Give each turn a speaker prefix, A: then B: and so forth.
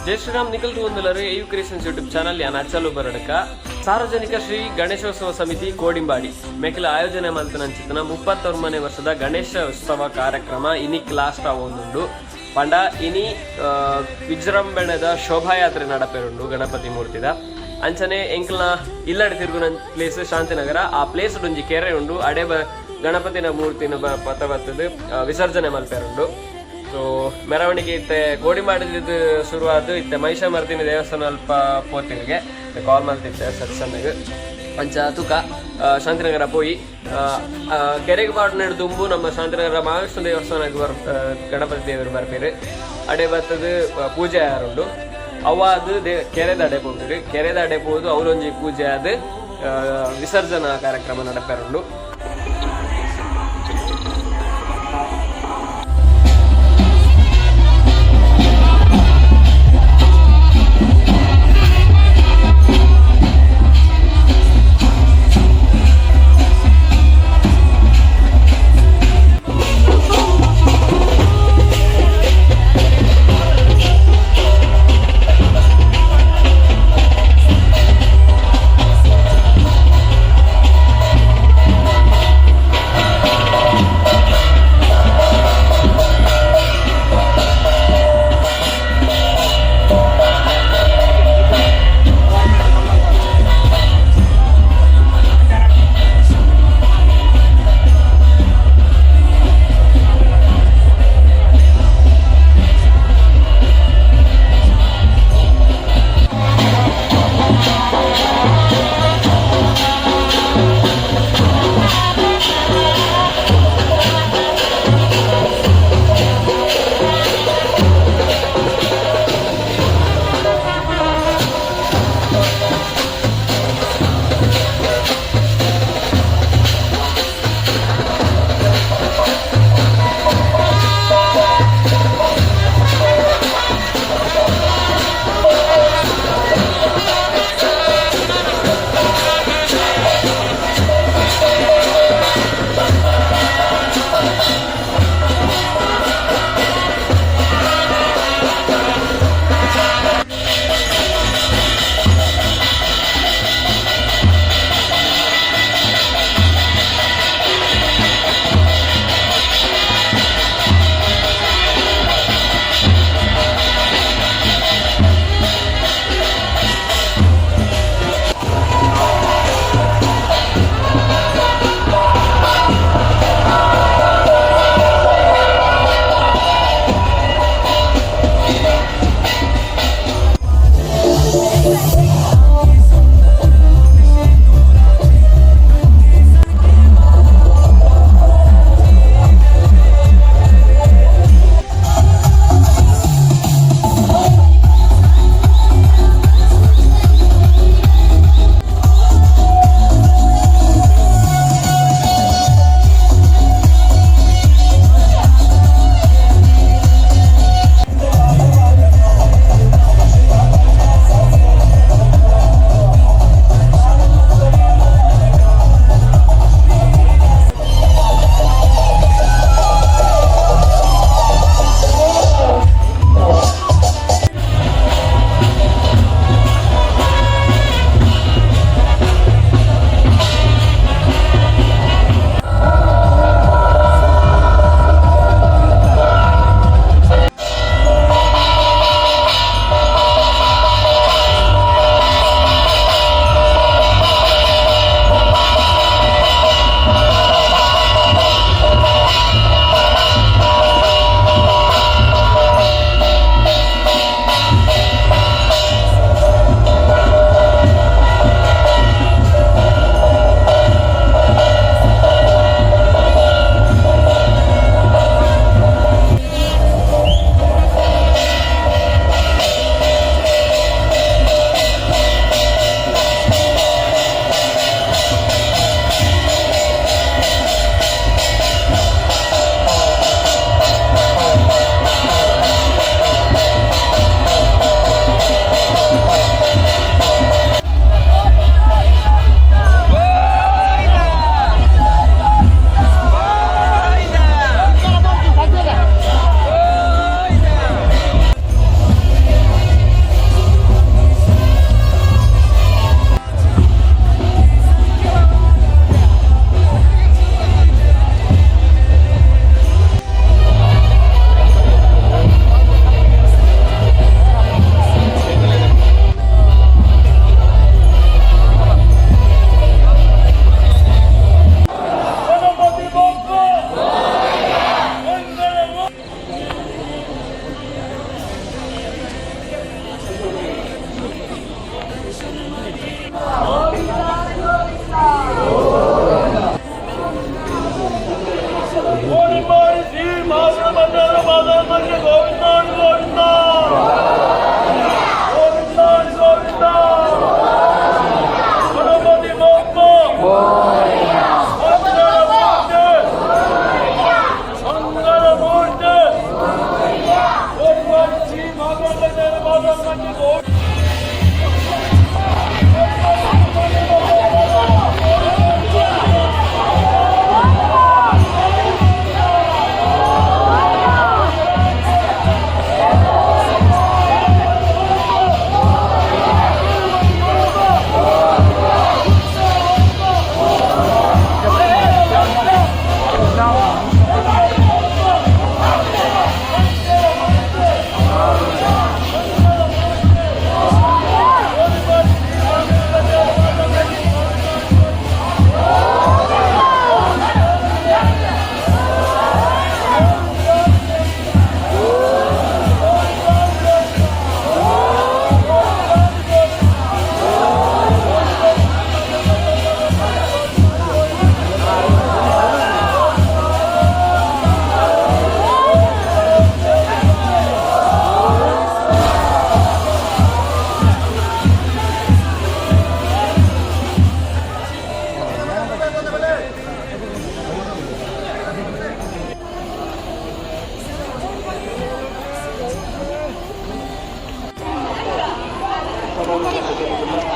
A: ಜೈ ಶ್ರೀರಾಮ್. ನಿಕಲ್ ತೂವೊಂದುಲ್ಲರ್ AU creations YouTube channel. ಯಾನ್ ಅಚ್ಚಲು ಬರಡಕ. ಸಾರ್ವಜನಿಕ ಶ್ರೀ ಗಣೇಶೋತ್ಸವ ಸಮಿತಿ ಕೋಡಿಂಬಾಡಿ ಮೇಕಲ ಆಯೋಜನೆ ಮಲ್ತನಂಚಿತನ 39ನೇ ವರ್ಷದ ಗಣೇಶ ಉತ್ಸವ ಕಾರ್ಯಕ್ರಮ ಇನಿಕ್ ಲಾಸ್ಟ್ ಆವೊಂದುಂಡು. ಪಂಡ ಇನಿ ವಿಜೃಂಭಣೆದ ಶೋಭಾಯಾತ್ರೆ ನಡಪೆರುಂಡು ಗಣಪತಿ ಮೂರ್ತಿದ. ಅಂಚನೆ ಎಂಕ್ಲ್ನ ಇಲ್ಲಡೆ ತಿರುಗುನ ಪ್ಲೇಸ್ ಶಾಂತಿನಗರ. ಆ ಪ್ಲೇಸ್ ಒಂಜಿ ಕೆರೆ ಉಂಡು. ಅಡೆ ಗಣಪತಿನ ಮೂರ್ತಿನ ಪತ ಬತ್ತದು ವಿಸರ್ಜನೆ ಮಲ್ಪೆರುಂಡು. ಸೊ ಮೆರವಣಿಗೆ ಇತ್ತೆ ಕೋಡಿಂಬಾಡಿದ ಶುರುವಾದ ಇತ್ತೆ ಮಹಿಷಮರ್ದಿನಿ ದೇವಸ್ಥಾನ ಅಲ್ಪ ಪೋತಿರಿಗೆ ಕಾಲ್ ಮಲ್ತಿತ್ತೆ ಸತ್ಸಂಗ್. ಅಂಚ ತುಕ ಶಾಂತಿನಗರ ಪೋಯಿ ಕೆರೆಗೆ ಪಾಡ್ನೆಡ್ ದುಂಬು ನಮ್ಮ ಶಾಂತಿನಗರ ಮಹಾವಿಷ್ಣು ದೇವಸ್ಥಾನಕ್ಕೆ ಬರ್ ಗಣಪತಿ ದೇವರು ಬರ್ಪೇರು. ಅಡೆ ಬತ್ತದು ಪೂಜೆ ಯಾರುಂಡು ಅವಾದ್ ಕೆರೆದ ಅಡೆ ಪೋಪೆರ್. ಕೆರೆದ ಅಡೆ ಪೋದು ಅವರೊಂಜಿ ಪೂಜೆ ಆದ್ ವಿಸರ್ಜನಾ ಕಾರ್ಯಕ್ರಮ ನಡಪೆರುಂಡು. ಅನ್ನದಾನ.